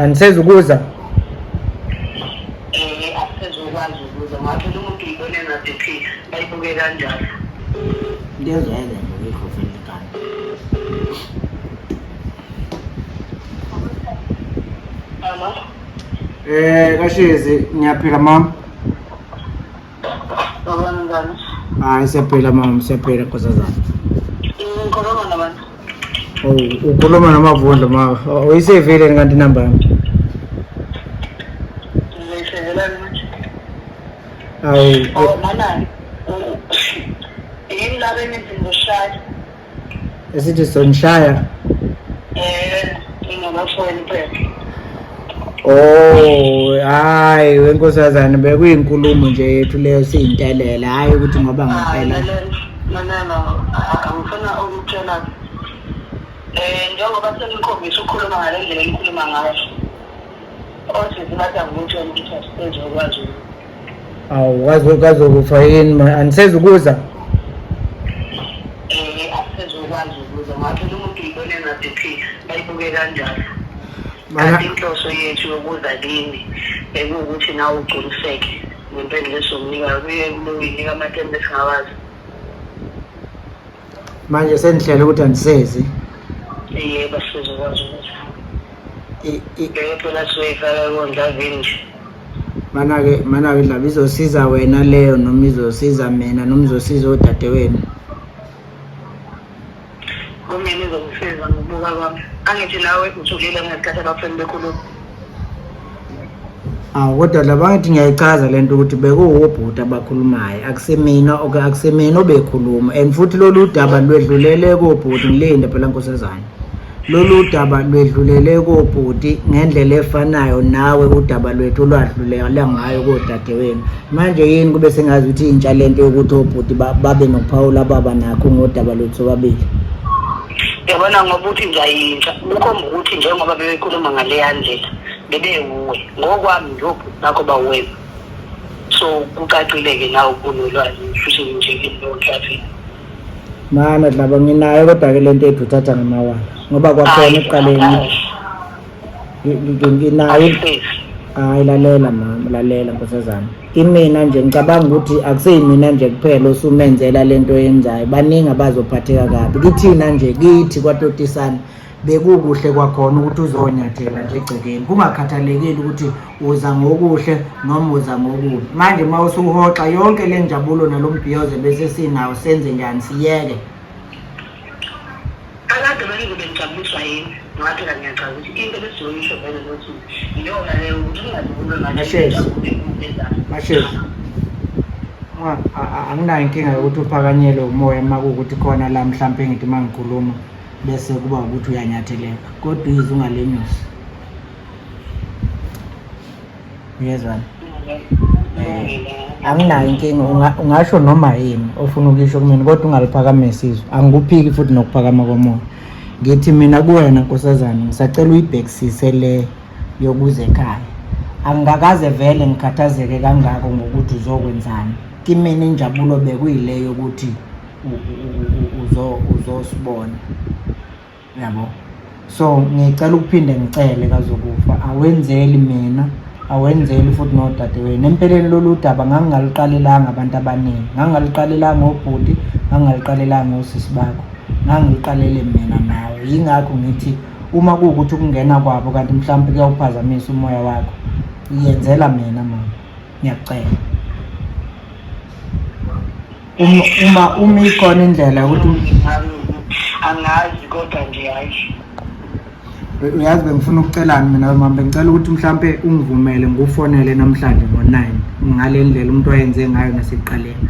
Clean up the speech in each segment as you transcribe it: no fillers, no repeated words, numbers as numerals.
Anisezukuza. Asizokwazi ukuza ngoba phela umuntu uyibona engaphephile, bayibuke kanjalo. Into ezoyenza nje ukuyikhokhela igama. Mama. Kashezi ngiyaphila mama. Baba njani? Hayi siyaphila mama, siyaphila nkosazana. Ngikhuluma nabantu. Oh, ukhuluma noMavundla mama. Uyisevile kanti inamba yami. Ngizoyisevelani manje? Awu, Oh, mana. Yini laba enithi ngizoshaya? Esithi sonishaya. Ngingabafowenu phela. Oh, hayi wenkosazana bekuyinkulumo nje yethu leyo siyintelela, hayi ukuthi ngoba ngempela. Lalela, angifuna ukutshela njengoba senikhombisa ukukhuluma ngale ndlela enikhuluma ngayo. Osisi bathi angikutshela ukuthi asisezokwazi. Awu, kwazokufa yini ma anisezukuza? Asizokwazi ukuza ngoba phela umuntu uyibona engaphephile, bayibuke kanjalo. Mana Kanti inhloso yethu yokuza kini bekuwukuthi nawe ugculiseke ngempendulo esizokunika, kuye kuyinika amatemba esingawazi. Manje senihlela ukuthi anisezi. Yebo, asizokwazi ukuza. I- Leyo phela sizoyifaka kondlavini nje. Mana-ke Dlaba, izosiza wena leyo noma izosiza mina noma izosiza odadewenu? Kumina izongisiza ngokubuka kwami. Angithi nawe uthulile ngesikhathi abafeni bekhuluma. Awu kodwa Dlaba, angithi ngiyayichaza le nto ukuthi bekuwobhuti abakhulumayo, akusemina, okay, akusemina obekhuluma, and futhi lolu daba lwedlulele kobhuti. Ngilinde phela nkosazane, lolu daba lwedlulele kobhuti ngendlela efanayo nawe udaba lwethu olwadlulela ngayo kodadewenu. Manje yini kube sengazi ukuthi intsha lento yokuthi obhuti babe nokuphawula baba nakho ngodaba lwethu sobabili? Yabona, ngoba uthi nje ayintsha, kukhomba ukuthi njengoba bebekhuluma ngaleya ndlela bebewuwe, ngokwami nje obhuti bakho bawuwena. So kucacile-ke nawe kunolwazi futhi nje nonhlavini. Mana Dlaba, nginayo kodwa-ke lento ethu uthatha ngamawala ngoba kwakhona ekuqaleni nginayo. Hayi lalela mama, lalela nkosazana, kimina nje ngicabanga ukuthi akuseyimina nje kuphela osumenzela lento oyenzayo, baningi abazophatheka kabi. Kithina nje, kithi kwatotisana, bekukuhle kwakhona ukuthi uzonyathela nje egcekeni kungakhathalekile ukuthi uza ngokuhle noma uza ngokubi. Manje uma usuhoxa yonke le njabulo nalo mbhiyozo bese sinawo, senze njani? Siyeke? Akade bengizobe ngijabuliswa yini, ngoba phela ngiyachaza ukuthi into ebesizoyisho vele ukuthi iyona leyo, ukuthi kungaze kube ngathi Mashezi. ngijabule kubezana. Mashezi, anginayo inkinga yokuthi uphakanyelwe umoya uma kuwukuthi khona la mhlampe ngithi uma ngikhuluma bese kuba ukuthi uyanyatheleka, kodwa izwi ungalenyusi, uyezwana? Anginayo inkinga, ungasho noma yini ofuna ukuyisho kumina, kodwa ungaliphakamisi izwi. Angikuphiki futhi nokuphakama komoya. Ngithi mina kuwena nkosazane, ngisacela uyibhekisise le yokuza ekhaya. Angikakaze vele ngikhathazeke kangako ngokuthi uzokwenzani. Kimina injabulo bekuyile yokuthi uzosibona, yabo. So ngicela ukuphinde ngicele kazokufa, awenzeli mina, awenzeli futhi nodadewenu. Empeleni lolu daba ngangingaluqalelanga abantu abaningi, ngangingaluqalelanga obhuti, ngangingaluqalelanga osisi bakho, ngangiluqalele mina nawe. Yingakho ngithi uma kuwukuthi ukungena kwabo kanti mhlawumpe kuyawuphazamisa umoya wakho, yenzela mina mama, ngiyakucela. Uma ikhona indlela yokuthi Angazi kodwa nje hayi. Uyazi bengifuna ukucelani mina mama? Bengicela ukuthi mhlampe ungivumele ngikufonele namhlanje ngo-9 ngale ndlela umuntu wayenze ngayo nasekuqaleni.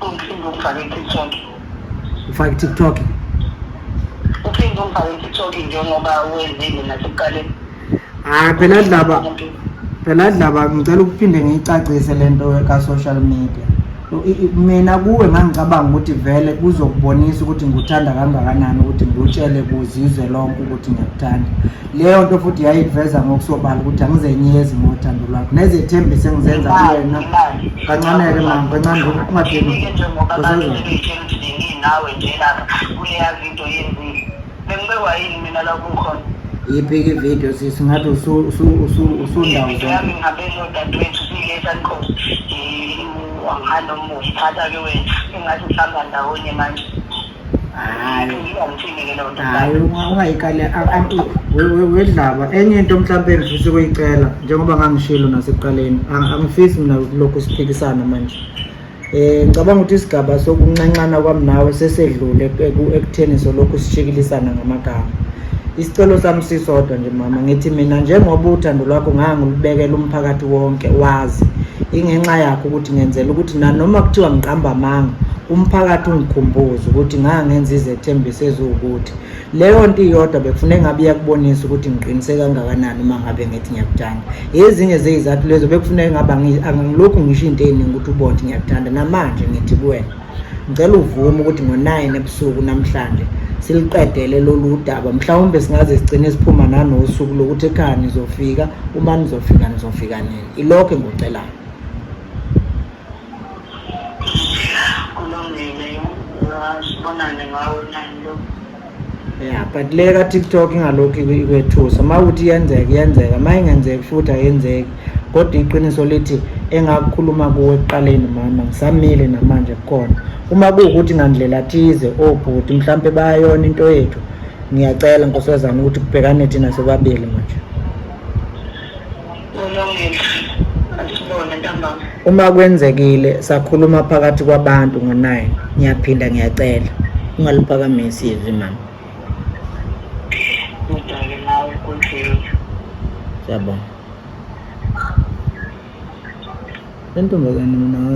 Ungiphinde ungifake i-TikTok. Ufake i-TikTok? Uphinde ungifake i-TikTok njengoba wenzile nasekuqaleni. Hayi phela Dlaba, phela Dlaba, ngicela ukuphinde ngiyicacise lento ka-social media. Mina kuwe ngangicabanga ukuthi vele kuzokubonisa ukuthi ngikuthanda kangakanani ukuthi ngikutshele kuzizwe lonke ukuthi ngiyakuthanda. Leyo nto futhi yayiveza ngokusobala ukuthi angizenyezi ngothando lwakho nezethembiso engizenza kuwena. Kancane-ke mama, kancane, ungadini. Yini-ke njengoba abantu sebeyitshela ukuthi benginawe nje lapha kuleya video yenzile, bengibekwa yini mina la kukhona? Iphi i-video sisi ngathi usundawo zonke. Yami ngihambe nodadewethu sile eSuncoast. Angihamba umuzi thatha-ke wena engathi sihamba ndawonye manje. Hayi. Hayi ungayikali wedlaba enye into mhlawumbe engifisa ukuyicela njengoba ngangishilo nasekuqaleni angifisi mina lokhu siphikisana manje. Eh ngicabanga ukuthi isigaba sokunxenxana kwami nawe sesedlule ekutheni solokhu sishikilisana ngamagama. Isicelo sami sisodwa nje mama ngithi mina njengoba uthando lwakho ngangilubekela umphakathi wonke wazi ingenxa yakho ukuthi ngenzela ukuthi nanoma kuthiwa ngiqamba amanga umphakathi ungikhumbuze ukuthi ngangenza izethembiso eziwukuthi leyo nto iyodwa bekufuneka ngabe iyakubonisa ukuthi ngiqinise kangakanani uma ngabe ngithi ngiyakuthanda ezinye zeyizathu lezo bekufuneka ngabe angilokhu ngisho into eningi ukuthi ubone ukuthi ngiyakuthanda namanje ngithi kuwena ngicela uvume ukuthi ngo-9 ebusuku namhlanje siliqedele lolu daba mhlawumbe singaze sigcine siphuma nanosuku lokuthi ekhaya nizofika uma nizofika nizofika nini ilokho engikucelayo Kulungile, sibonane ngawo 9 lo. Yeah, but le ka TikTok ingalokhu ikwethusa. Uma uthi iyenzeka iyenzeka, uma ingenzeki futhi ayenzeki. Kodwa iqiniso lithi engakukhuluma kuwe ekuqaleni mama ngisamile namanje kukhona. Uma kuwukuthi ngandlela thize obhuti mhlampe bayayona into yethu, ngiyacela nkosazana ukuthi kubhekane thina sobabili manje. Kulungile. Asibone ntambama. Uma kwenzekile sakhuluma phakathi kwabantu ngo-9 ngiyaphinda ngiyacela ungaliphakamisi izwi mama. Ngidake nawe kunjini. Siyabonga. Le ntombazane mina.